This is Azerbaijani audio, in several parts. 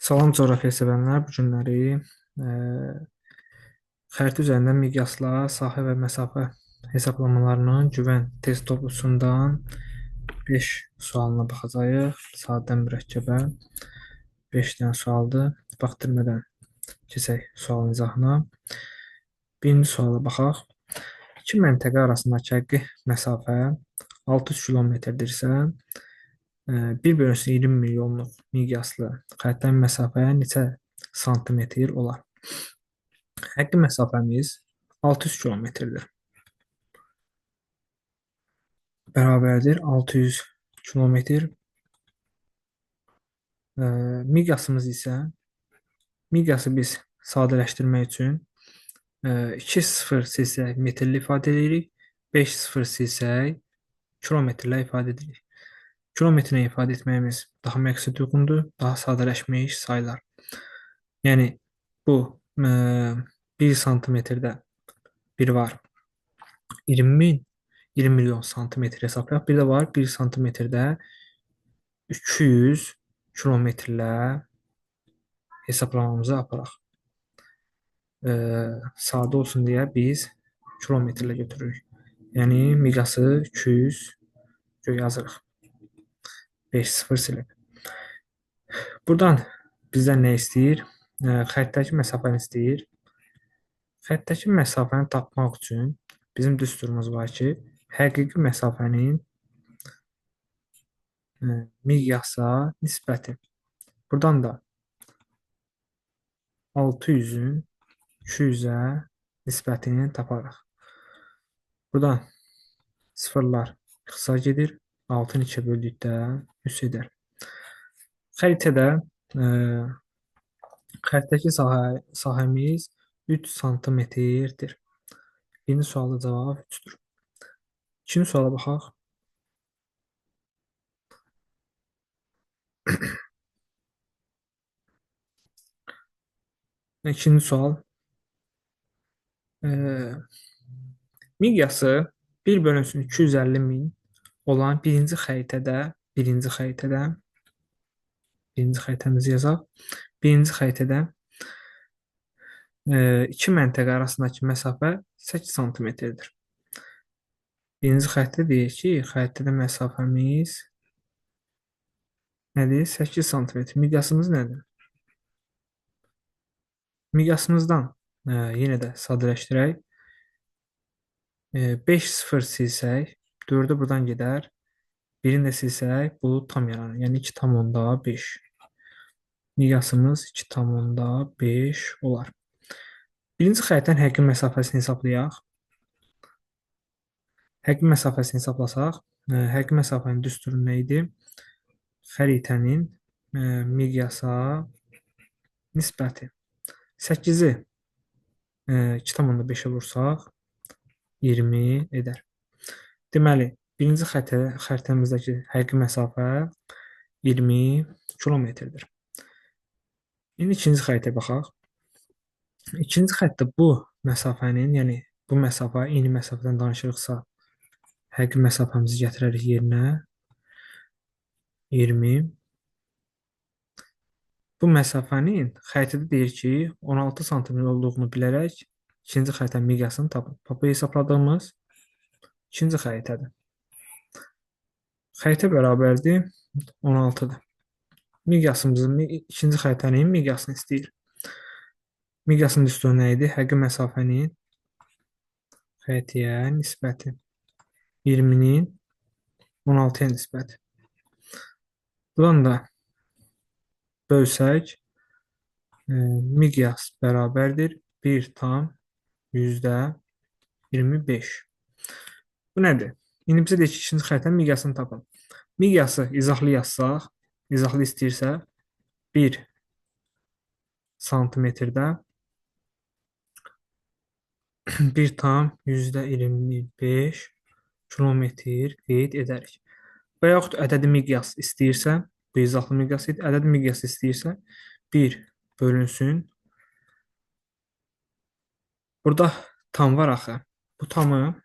Salam coğrafiya sevənlər, bu günləri xəritə üzərindən miqyasla sahə və məsafə hesablamalarının güvən test toplusundan 5 sualına baxacağıq. Sadə mürəkkəbə 5 dənə sualdır. Vaxt itirmədən keçək sualın izahına. Birinci suala baxaq. İki məntəqə arasındakı həqiqi məsafə 600 kilometrdirsə, 1 bölünsün 20 milyonluq miqyaslı xəritənin məsafəyə neçə santimetr olar? Həqiqi məsafəmiz 600 kilometrdir. Bərabərdir 600 kilometr. Miqyasımız isə, miqyası biz sadələşdirmək üçün 2 sıfır silsək metrli ifadə edirik, 5 sıfır silsək kilometrlə ifadə edirik. Kilometrlə ifadə etməyimiz daha məqsəd uyğundur, daha sadələşmiş sayılar. Yəni bu 1 santimetrdə bir var 20 milyon santimetr hesablayaq. Bir də var 1 santimetrdə 200 kilometrlə hesablamamızı aparaq. Sadə olsun deyə biz kilometrlə götürürük. Yəni miqyası 200 yazırıq. 5 0 silib. Buradan bizdən nə istəyir? Xəritədəki məsafəni istəyir. Xəritədəki məsafəni tapmaq üçün bizim düsturumuz var ki, həqiqi məsafənin miqyasa nisbəti. Buradan da 600-ün 200-ə nisbətini taparıq. Buradan sıfırlar ixtisar gedir. 6-nı 2-yə böldükdə 3 edər. Xəritədə xəritədəki sahəmiz 3 santimetrdir. Birinci sualda cavab 3-dür. İkinci suala baxaq. İkinci sual. Miqyası 1 bölünsün 250 min olan birinci xəritədə, birinci xəritəmizi yazaq. Birinci xəritədə iki məntəqə arasındakı məsafə 8 santimetrdir. Birinci xəritədə deyir ki, xəritədə məsafəmiz nədir? 8 santimetr. Miqyasımız nədir? Miqyasımızdan yenə də sadələşdirək. 5 0 silsək, 4-ü buradan gedər. Birini də silsək, bu tam yaranır. Yəni 2,5. Miqyasımız 2,5 olar. Birinci xəritənin həqiqi məsafəsini hesablayaq. Həqiqi məsafəsini hesablasaq, həqiqi məsafənin düsturu nə idi? Xəritənin miqyasa nisbəti. 8-i 2,5-ə vursaq 20 edər. Deməli, birinci xəritəmizdəki həqiqi məsafə 20 kilometrdir. İndi ikinci xəritəyə baxaq. İkinci xəritədə bu məsafənin, yəni bu məsafə, eyni məsafədən danışırıqsa, həqiqi məsafəmizi gətirərik yerinə 20. Bu məsafənin xəritədə deyir ki, 16 santimetr olduğunu bilərək ikinci xəritənin miqyasını tapın. Bu hesabladığımız ikinci xəritədir. Xəritə bərabərdir 16-dır. Miqyasımızın, ikinci xəritənin miqyasını istəyir. Miqyasın düsturu nə idi? Həqiqi məsafənin xəritəyə nisbəti. 20-nin 16-ya nisbəti. Buradan da bölsək, miqyas bərabərdir 1,25. Bu nədir? İndi bizə deyir ki, ikinci xəritənin miqyasını tapın. Miqyası izahlı yazsaq, izahlı istəyirsə 1 santimetrdə 1,25 kilometr qeyd edərik. Və yaxud ədədi miqyas istəyirsə, bu izahlı miqyas idi, ədədi miqyas istəyirsə 1 bölünsün. Burada tam var axı. Bu tamı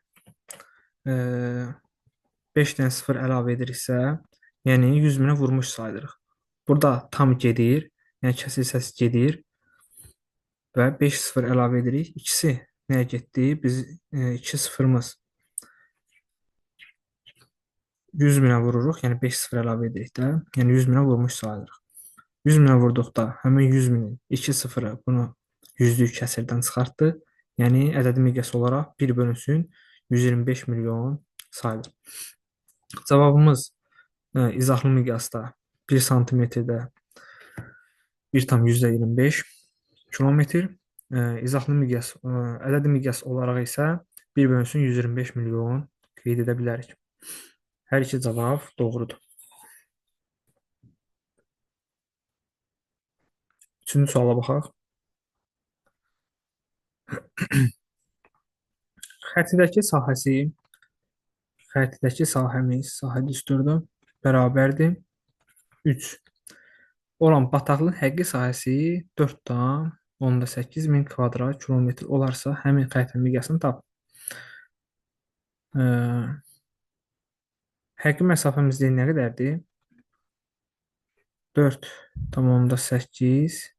5 dənə 0 əlavə ediriksə, yəni 100 minə vurmuş sayılırıq. Burada tam gedir. Yəni kəsir hissəsi gedir və 5 sıfır əlavə edirik. İkisi nəyə getdi? Biz 2 sıfırımız 100 minə vururuq. Yəni 5 sıfır əlavə edirik də. Yəni 100 minə vurmuş sayılırıq. 100 minə vurduqda həmin 100 minin 2 sıfırı bunu yüzlük kəsirdən çıxartdı. Yəni ədədi miqyas olaraq 1 bölünsün 125 milyon sayılır. Cavabımız izahlı miqyasda 1 santimetrdə 1,25 kilometr. İzahlı miqyas, ədədi miqyas olaraq isə 1 bölünsün 125 milyon qeyd edə bilərik. Hər iki cavab doğrudur. Üçüncü suala baxaq. Xəritədəki sahəsi, xəritədəki sahəmiz, sahə düsturdu, bərabərdir 3. Olan bataqlığın həqiqi sahəsi 4,8 min kvadrat kilometr olarsa, həmin xəritə miqyasını tap. Həqiqi məsafəmiz deyil nə qədərdir? 4,8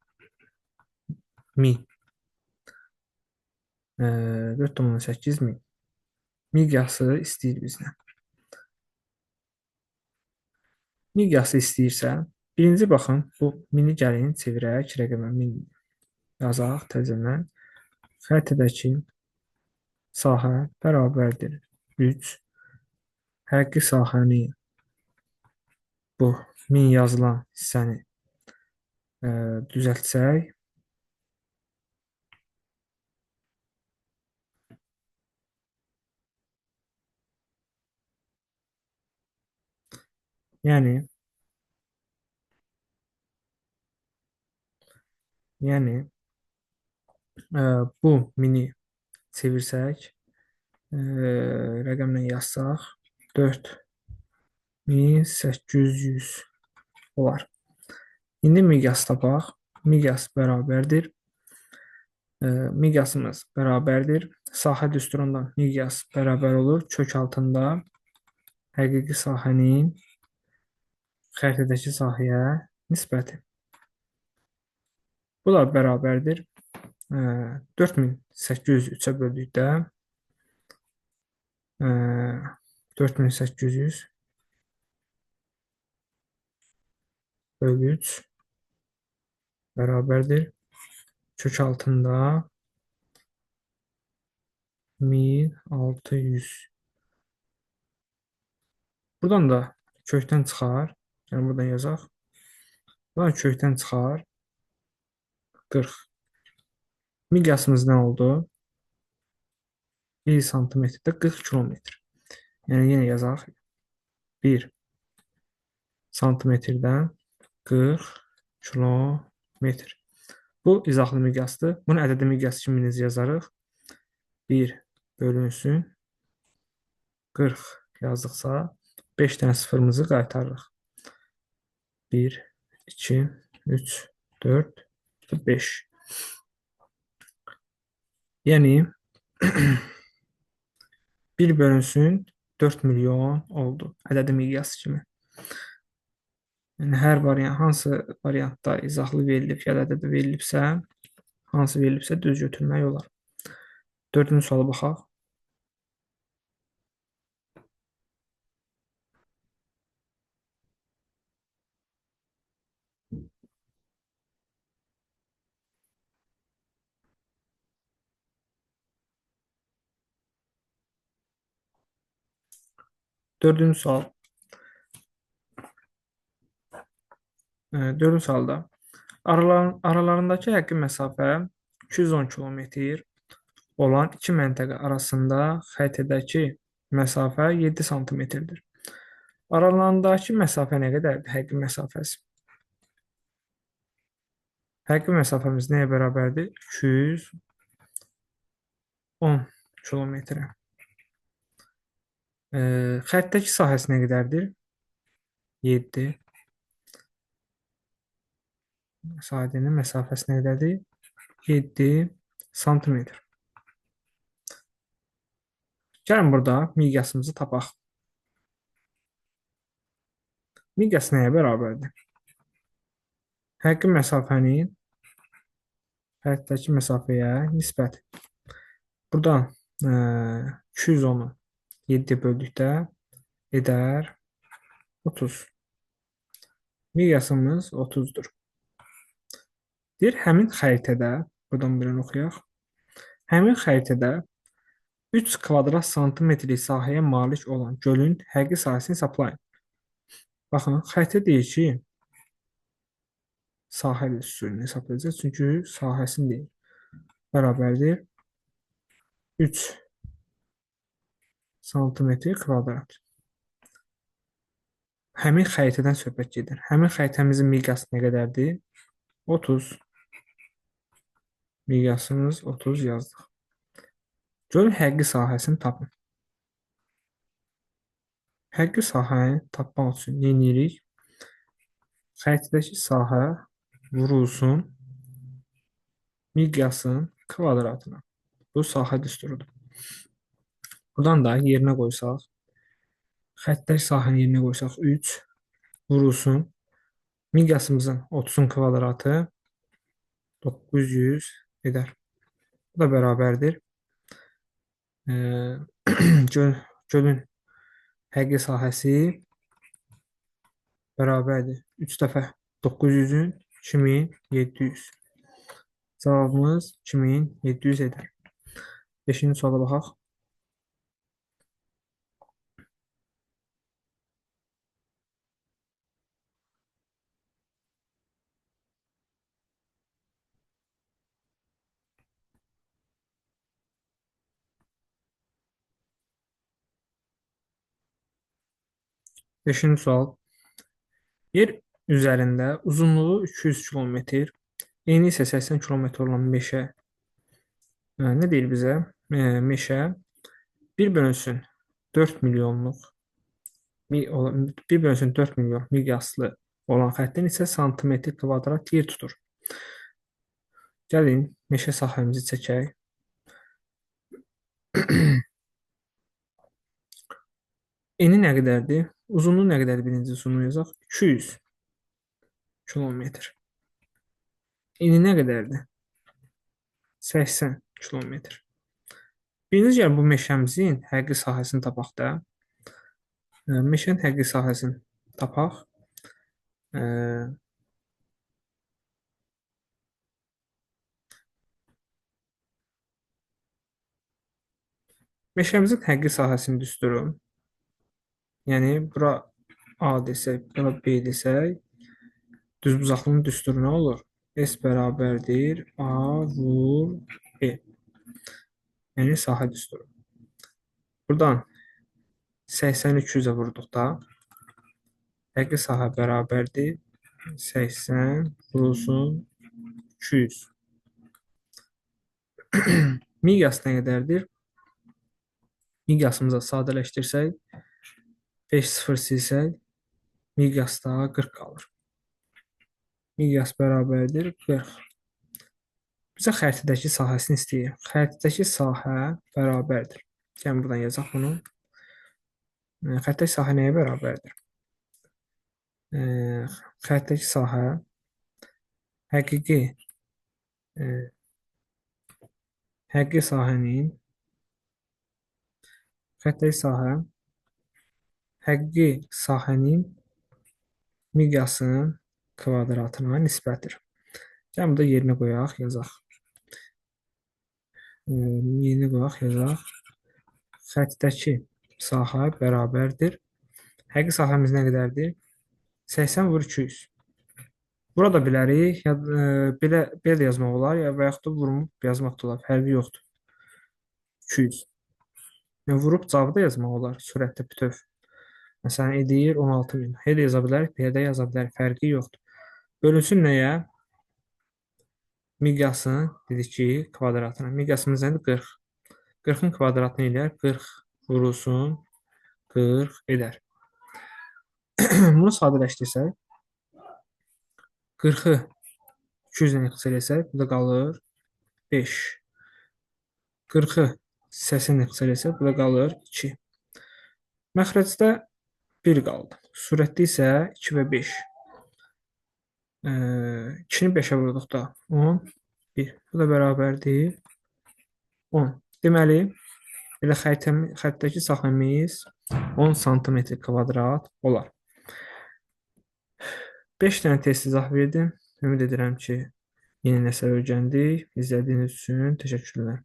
min. 4,8 min. Miqyası istəyir bizdən. Miqyası istəyirsə, birinci baxın, bu mini gəlin çevirək, rəqəmə min yazaq təzədən. Xəritədəki sahə bərabərdir 3. Həqiqi sahəni bu min yazılan hissəni düzəltsək, yəni bu mini çevirsək, rəqəmlə yazsaq 4800 olar. İndi miqyas tapaq. Miqyas bərabərdir. Miqyasımız bərabərdir. Sahə düsturundan miqyas bərabər olur. Kök altında həqiqi sahənin xəritədəki sahəyə nisbəti. Bu da bərabərdir. 4803-ə böldükdə 4800 bölü 3 bərabərdir. Kök altında 1600. Buradan da kökdən çıxar. Yəni buradan yazaq. Buradan kökdən çıxar 40. Miqyasımız nə oldu? 1 santimetrdə 40 kilometr. Yəni yenə yazaq. 1 santimetrdən 40 kilometr. Bu izahlı miqyasdır. Bunu ədədi miqyas kimi necə yazarıq? 1 bölünsün 40 yazdıqsa 5 dənə sıfırımızı qaytarırıq. 1, 2, 3, 4, 5. Yəni 1 bölünsün 4 milyon oldu. Ədədi miqyas kimi. Yəni hər variant, hansı variantda izahlı verilib ya da ədədi verilibsə, hansı verilibsə düz götürmək olar. Dördüncü suala baxaq. Dördüncü sual. Dördüncü sualda aralarındakı həqiqi məsafə 210 kilometr olan iki məntəqə arasında xəritədəki məsafə 7 santimetrdir. Aralarındakı məsafə nə qədərdir? Həqiqi məsafəsi. Həqiqi məsafəmiz nəyə bərabərdir? 210 kilometrə. Xəritədəki sahəsi nə qədərdir? 7. Sahənin məsafəsi nə qədərdir? 7 santimetr. Gəlin burada miqyasımızı tapaq. Miqyas nəyə bərabərdir? Həqiqi məsafənin xəritədəki məsafəyə nisbəti. Buradan 210-u 7-yə böldükdə edər 30. Miqyasımız 30-dur. Deyir, həmin xəritədə, buradan birini oxuyaq. Həmin xəritədə 3 kvadrat santimetrlik sahəyə malik olan gölün həqiqi sahəsini hesablayın. Baxın, xəritə deyir ki, sahə üsulunu hesablayacağız. Çünki sahəsini deyir. Bərabərdir 3 santimetr kvadrat. Həmin xəritədən söhbət gedir. Həmin xəritəmizin miqyası nə qədərdir? 30. Miqyasımız 30 yazdıq. Gölün həqiqi sahəsini tapın. Həqiqi sahəni tapmaq üçün nə edirik? Xəritədəki sahə vurulsun miqyasın kvadratına. Bu sahə düsturudur. Buradan da yerinə qoysaq, xəritədəki sahəni yerinə qoysaq 3 vurulsun miqyasımızın 30-un kvadratı 900 edər. Bu da bərabərdir. Gölün həqiqi sahəsi bərabərdir. 3 dəfə 900-ün 2700. Cavabımız 2700 edər. 5-ci suala baxaq. Beşinci sual. Yer üzərində uzunluğu 200 kilometr, eni isə 80 kilometr olan meşə nə deyir bizə? Meşə 1 bölünsün 4 milyonluq 1 bölünsün 4 milyon miqyaslı olan xəttdə neçə santimetr kvadrat yer tutur? Gəlin, meşə sahəmizi çəkək. Eni nə qədərdir? Uzunluğu nə qədərdir? Birinci uzunluğu yazaq. 200 kilometr. Eni nə qədərdir? 80 kilometr. Birinci gəl bu meşəmizin həqiqi sahəsini tapaq da. Meşənin həqiqi sahəsini tapaq. Meşəmizin həqiqi sahəsini düsturum. Yəni, bura A desək, bura B desək, düzbucaqlının düsturu nə olur? S bərabərdir A vur B. Yəni, sahə düsturu. Buradan 80-i 200-ə vurduqda, həqiqi sahə bərabərdir 80 vurulsun 200. Miqyas nə qədərdir? Miqyasımıza sadələşdirsək, 5 0 silsək, miqyasda 40 qalır. Miqyas bərabərdir 40. Bizə xəritədəki sahəsini istəyir. Xəritədəki sahə bərabərdir. Gəlin buradan yazaq bunu. Xəritədəki sahə nəyə bərabərdir? Xəritədəki sahə həqiqi həqiqi sahənin xəritədəki sahə həqiqi sahənin miqyasının kvadratına nisbətdir. Gəlin burada yerinə qoyaq, yazaq. Yerinə qoyaq, yazaq. Xəttdəki sahə bərabərdir. Həqiqi sahəmiz nə qədərdir? 80 vur 200. Vura da bilərik, ya, belə də yazmaq olar, ya və yaxud da vurub yazmaq da olar. Fərqi yoxdur. 200. Yəni, vurub cavabı da yazmaq olar sürətdə bütöv. Məsələn, edir 16.000. H də yaza bilərik, P də yaza bilərik. Fərqi yoxdur. Bölünsün nəyə? Miqyasını dedik ki, kvadratına. Miqyasımız nədir? 40. 40-ın kvadratını eləyər. 40 vurulsun 40 edər. Bunu sadələşdirsək, 40-ı 200 ilə ixtisar eləsək, bu da qalır 5. 40-ı 80 ilə ixtisar eləsək, bu da qalır 2. Məxrəcdə 1 qaldı. Sürətdə isə 2 və 5. 2-ni 5-ə vurduqda 10, 1. Bu da bərabərdir 10. Deməli, belə xəttəki sahəmiz 10 sm kvadrat olar. 5 dənə test izah verdim. Ümid edirəm ki, yeni nəsə öyrəndik. İzlədiyiniz üçün təşəkkürlər.